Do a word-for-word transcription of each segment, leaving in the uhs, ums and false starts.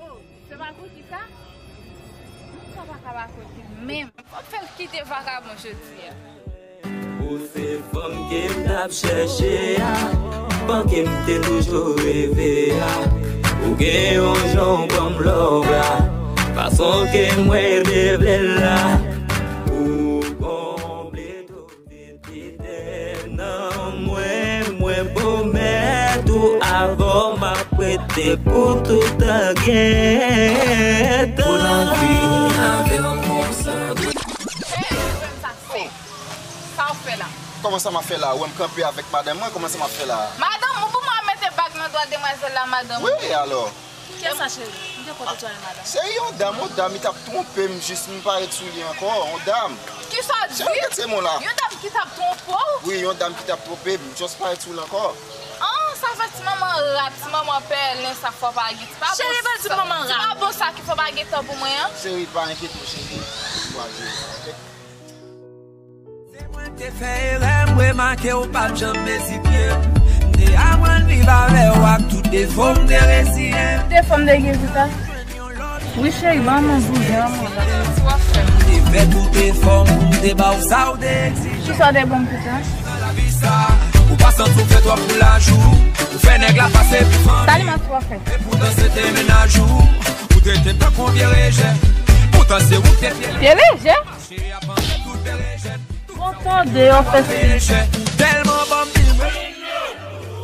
Oh, se pa Cookie sa? Non, sa pa ka pa Cookie menm. Fòk fè l kite vakabon jodi a. Ou se fanm ke m t ap chèche a, fanm ke m te toujou reve a. Ou gen yon jan w ban m love la, fason ke mwen te vle l la. Ou konble tout vide nan mwen, mwen pwomèt ou avè w m ap rete pou toutan gentan. Pou lavi avè w konsa. Hey, frè m, sa se, sa w fè la? Kòman sa m ap fè la? Ou wè m kanpe avèk madanm mwen, kòman sa m ap fè la? Madanm ou? Pou mwen mete bag nan dwa demwazèl la, madanm ou? Wi, alò. Kiyès sa, cheri? M te konn ou al madanm. Se yon dam, yon dam, li t ap twonpe m jis, m parèt sou li ankò, yon dam. Kisa w di? Se yon kantite mo la. Yon dam ki t ap twonpe w? Wi, yon dam ki t ap twonpe m, just parèt sou li ankò. An, sa fè ti manman rat, ti manman pèlen, sa fò pa gen, ti pa bon. Cheri, pa di manman rat. Ti pa bon sa ki fò pa gen tan pou mwen an. Cheri, pa enkyete w, cheri. Ou a jere sa, oke? Se mwen k te fè erè, m remake w pa t janm mezi pye m. M te aprann viv avè w ak tout defo m, m te reziyen m. Defo m te gen tout a. Wi cheri, ban m yon bouzen an mwen la. M te fè tout efò m pou m te ba w sa w te egzije. Kisa w te ban m tout a? Nan lavi sa, ou pa santi w fè twòp pou lajou. Ou fè nèg la pase pou fanmi. Sa li mèt w ap fè? Epoutan se te mennaj ou. Ou trete m tankou yon vye rejè. Poutan se ou k te pye lejè. Pye lejè? Bon, tande, yo fè si. Tèlman banm vibwe.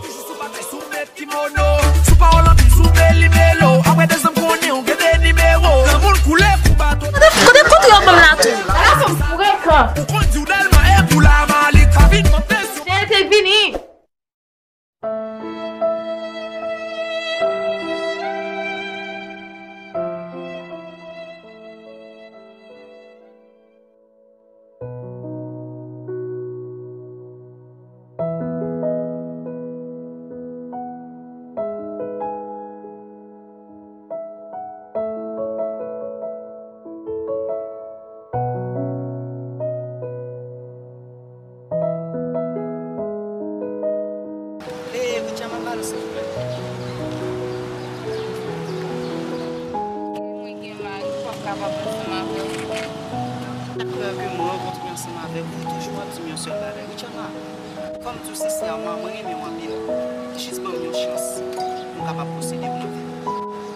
Toujou sou batay, sou met kimono. Sou pawòl anpil, sou meli melo. Apre de zanm konnen ou gen de nimewo. Granmoun koule kou bato. Kote, kote, kote yo banm la tou? Ala fanm frekan. Ou konn di w Dèlma e pou la Malik. Pa vin manke sou. Se te vini. Ee, Richard, m ap pale, silvouplè. Mwen gen mari, m p ap kapab ansanm avè w. Chak fwa ke mwen rankontre ansanm avè w, ou toujou ap di m yon sèl bagay, Richard, fò m di w sensèman, mwen renmen w anpil. Jis ban m yon chans pou m kapab posede pou mwen.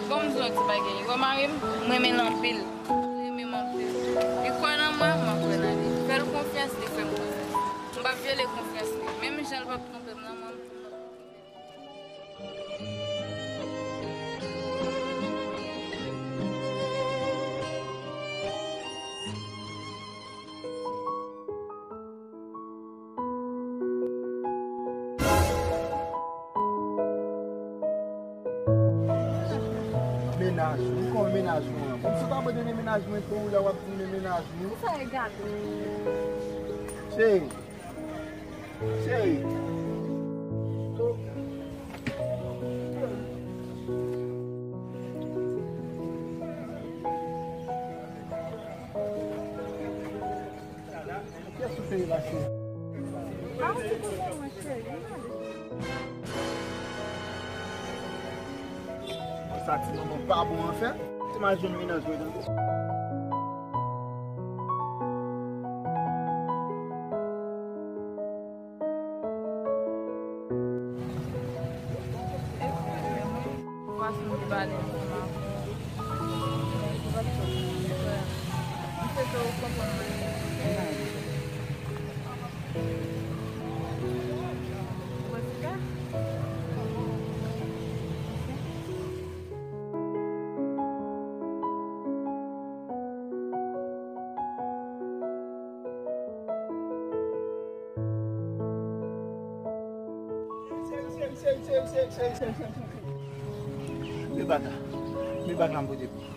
Bon, m di w yon ti bagay. Ou wè mari m, m renmen l anpil. Li renmen m anpil. Li kwè nan mwen, mwen kwè nan li. Fè l konfyans, li fè m konfyans. M p ap vyole konfyans li. Menm jan l p ap twonpe m nan, mwen menm tou m p ap twonpe l. Mennaj ou, kòman mennaj ou an? Bon, m sot abandone mennaj mwen pou ou, la w ap di m men mennaj ou. Sa e gate. Cheri. Cheri. Pyès ou peye la, cheri? Sa ti manman pa bon anfen. Ti mal jwenn mennaj mwen tande. Fason li pale ansanm avè w. Mwen swete w konprann mwen. Mwen ti ka. Men baka. Men baka m pote pou ou.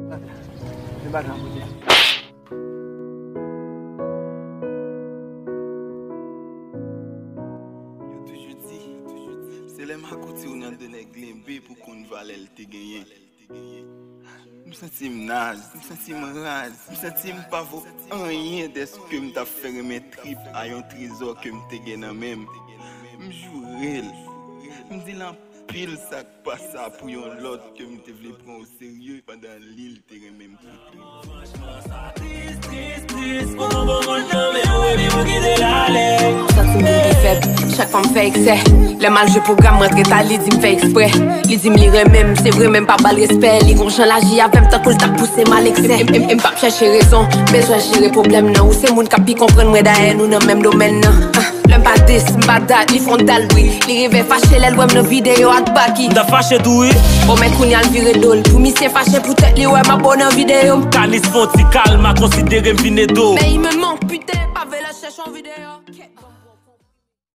Baka. Men baka m pote pou ou. Yo toujou di, se lè makout tire w nan do nèg lenbe pou konn valè l te genyen. M santi m naz, m santi m raz, m santi m pa vo anyen dèske m t ap fè renmen trip a yon trezò ke m te gen nan men m. M joure l. M di l anpil sa k pa sa pou yon lòt ke m te vle pran oserye pandan li l te renmen m fout li. Santi m vin pi fèb chak fwa m fè eksè. Lè m al jwe pwogram, m rantre ta, li di m fè eksprè. Li di m li renmen m, se vre, men m pa ba l respè. Li gon jan l aji avè m tankou l t ap pouse m al eksè. E m p ap chèche rezon, bezwen jere pwoblèm nan. Ou se moun k ap pi konprann mwen, dayè nou nan menm domèn nan. Ah, lè m pa dis, m pa dat, li fè yon dal bri. Li rive fache lè l wè m nan videyo ak Baky. M ta fache tou wi. O men kounye a l vire do l pou misye fache poutèt li wè m ap bo nan videyo m. Kanis fè yon ti kalm, a konsidere m vin ede w. Men li menm on piten pa vle lòt chèche yon videyo.